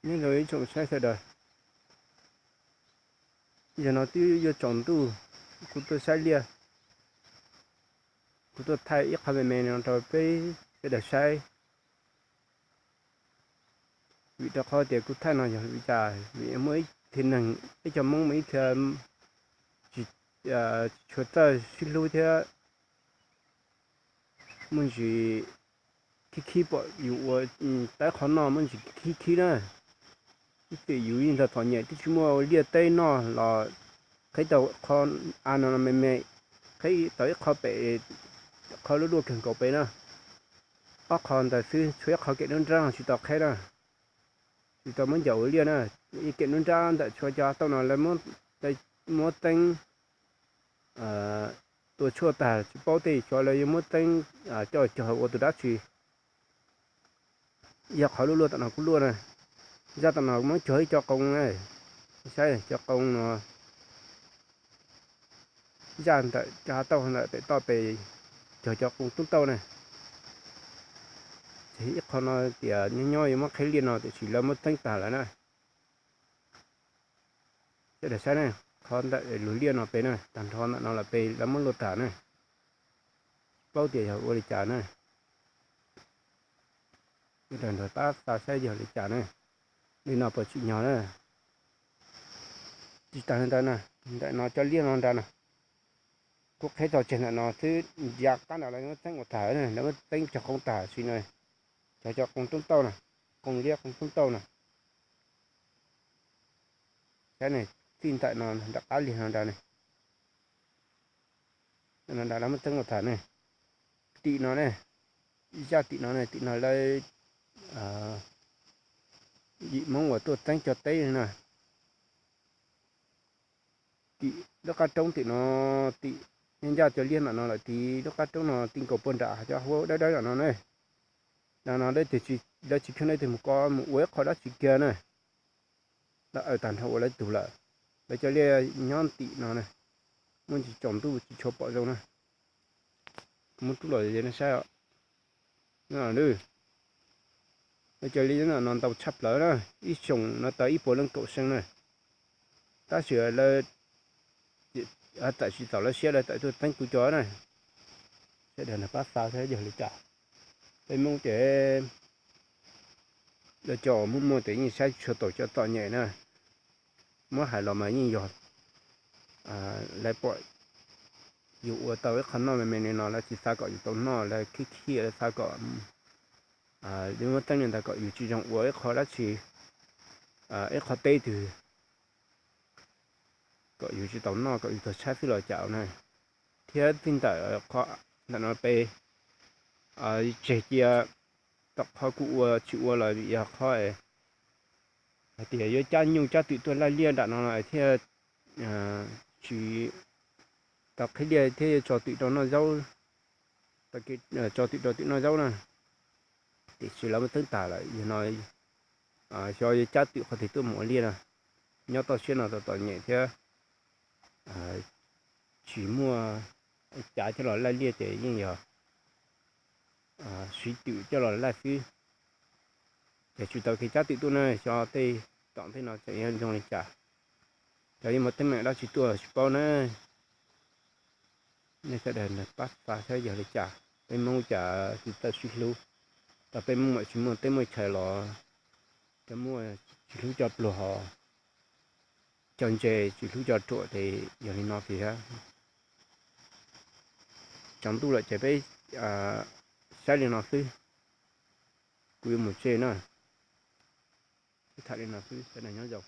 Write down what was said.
Nyob zoo ib tsoom saib sawv daws, yog no twb yuav tsaus ntuj, kuv tuaj saib liaj, kuv tuaj thaij ib qho me me no rau peb sawv daws saib. Vim rau qhov tias kuv thaij no yog vim cas, vim muaj ib txhia neeg, ib co Hmoob muaj ib txhia tsis tshua txawj sib hlub thiab muaj ntsis khib khib pom yus ua tau qhov noj muaj ntsis khib khib na. Ib txwm yus yeej ntog txom nyem twb tsis muaj liaj teb noj los qhib tau qhov av no me me, qhib tau ib qho pem, qhov luaj luaj kawg nkaus pem na. Ob qho ntawd xwb, tshuav ib qho kem nruab nrab tsis tau qhib na, tsis tau muab ncaws ua liaj na. Kem nruab nrab ntawm tshuav cov tauj no lawv muab teeb tua tshuaj tag tsis paub tej, xyov lawv yuav muab teeb coj cog ua tus dab tsi. Yog qhov luaj luaj tom no kuj luaj na. Zaj tom no muab cog ib co qoo na, saib cov qoo no, zaj ntawm cov hav tauj ntawm pem toj pem, cog cov qoo toob tauj na. Ces ib qho no tias nyob nyob yuav muab qhib liaj no tiam sis lawv muab teeb tag lawm na. Sawv daws saib ne, qhov ntawm luag liaj no pem na, tag nrho ntawm no lawm pem lawv muab luaj tag na. Tsis paub tias yog ua li cas na. Sawv daws nrog pab xav saib yog li cas na. Li no puas tsim nyog na. Tsis tas li ntawd na, ntawm no cov liaj no nrad no, kuv qhib txog tseg ntawm no xwb, yav qab ntawd lawv muab teeb ua tag na, lawv muab teeb cog qoo tag sim no. Cog cov qoo toob tauj na, qoo liab qoo toob tauj na. Saib ne, txij ntawm no nram qab liag no nrad ne, no nrad lawv muab teeb ua tag ne. Tim no ne, zaj tim no ne, tim no lawv yim Hmoob uas tuaj teeb cog teb na. Tim lub qab roob tim no, tim nyob ncaj cov liaj ntawm no lawm, tim lub qab roob no ti nkaus puag nram cov huab dawb dawb ntawm no ne. Ntawm no lawv tsis khiav, lawv tsis khiav, lawv mus ko mus ua ib qho dab tsi kiag na. Lawv aws tag nrho ua lawv tug lawm. Lawv cov liaj nyob tim no na, muaj ntsis tsaus ntuj tsis tshua pom zoo na. Kuv muab rub los saib os. Lawv cov liaj no ntau tshaj plaws na, ib xyoos no tau ib puas leej kaum see na. Tab sis lawv txawm tsis txaus lawv siab lawv tawm tuaj teeb kuv cov na. Sawv daws nrog pab xav saib yog li cas. Peb Hmoob ces lawv cov muaj muaj tes yeej saib tsis tshua taus cov txom nyem na. Muab hais los mas yeej yog lawv pom yus ua tau ib qho noj me me li no lawv tsis xav kom yus tau noj, lawv khib khib lawv xav kom yus muab teeb li ntawd kom yus tsis zoo ua ib qho dab tsi, ib qho teb twg kom yus tsis tau noj, kom yus tuag tshaib xwb los cas na. Thiab txij ntawm qhov ntawm no pem tseg cia, tom qhov kuv ua tsis ua los vim yog qhov hais tias yuav cab nyuj cab twm tuaj laij liaj nram no thiaj tsis tau qhib liaj thiab yuav tso twm rau noj zaub, tso twm rau twm noj zaub na. Tiam sis lawv muab teeb tag lawm, yog no xyov yuav cab twm qhov twg tuaj mus ua liaj na. Nyob toj siab no txom txom nyem thiab tsis muaj cav coj los laij liaj ces yeej yog siv twm coj los laij xwb. Ces tsis tau kev cab twm tuaj na, xyov tej tom ntej no tseem yuav zoo li cas. Cov yuav muaj teeb meem dab tsi tuaj tsis paub na. Nej sawv daws pab xav saib yog li cas, peb Hmoob cas tsis txawj sib hlub, tau peb Hmoob mam tsis muaj teb muaj chaw los cov muaj tsis hlub cov pluag ho cov ntse tsis hlub cov ruam ces yog li no thiab. Tsaus ntuj lawm ces peb saib li no xwb, kuv yuav mus tsev na. Peb tham li no xwb, sawv daws nyob zoo.